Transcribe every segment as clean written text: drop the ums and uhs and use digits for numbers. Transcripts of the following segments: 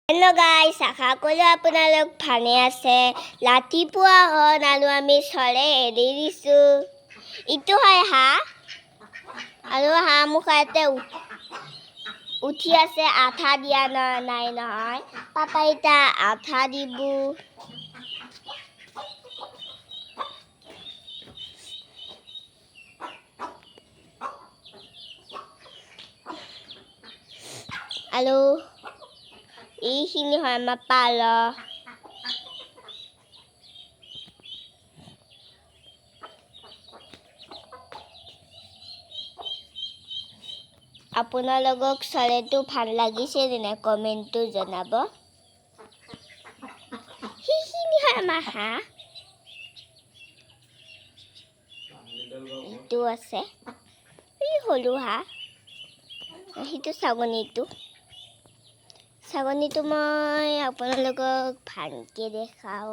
Hello' গাইছ, আশা কৰোঁ আপোনালোক ভালে আছে। ৰাতিপুৱা হ'ল আৰু আমি চৰে এৰি দিছোঁ। ইটো হয় হাঁহ আৰু হাঁহ মুখাতে উঠি আছে। আঠা দিয়া নাই নহয়। পাপা এতিয়া আঠা দিব। আৰু এইখিনি হয় আমাৰ পাৰ। আপোনালোকক চৰাইটো ভাল লাগিছে তেনে কমেণ্টটো জনাব। সেইখিনি হয় আমাৰ হাঁহ। ইটো আছে এই সৰু হাঁহ। সেইটো ছাগলীটো। ছাগলীটো মই আপোনালোকক ভালকৈ দেখাওঁ।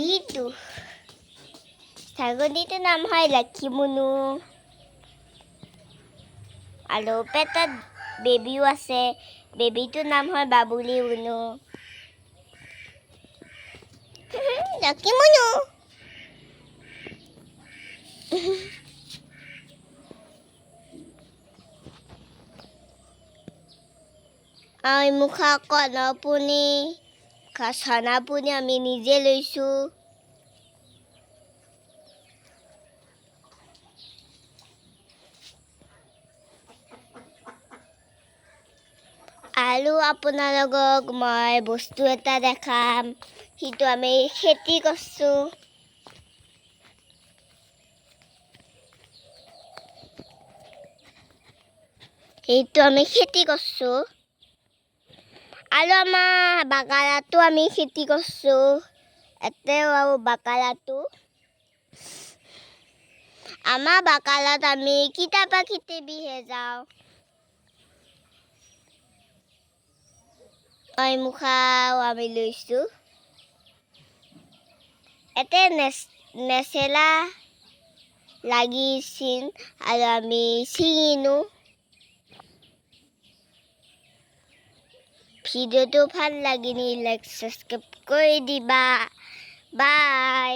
ইটো ছাগলীটোৰ নাম হয় লক্ষীমুনু আৰু পেটত বেবীও আছে। বেবীটোৰ নাম হয় বাবুলি মুনু। লক্ষীমুনু। মুখা কণপুনি চনাপুনি আমি নিজে লৈছোঁ। আৰু আপোনালোকক মই বস্তু এটা দেখাম, সেইটো আমি খেতি কৰিছোঁ। সেইটো আমি খেতি কৰিছোঁ। আৰু আমাৰ বাগানতো আমি খেতি কৰিছোঁ। এতেও আৰু বাকালাটো আমাৰ বাকালাত আমি কিতাপা কিতাপিহে যাওঁ। মুখাও আমি লৈছোঁ। এতে নেচেলা লাগিছিল আৰু আমি ছিঙিনো। ভিডিঅ'টো ভাল লাগিলে লাইক, ছাবস্ক্ৰাইব কৰি দিবা। বাই।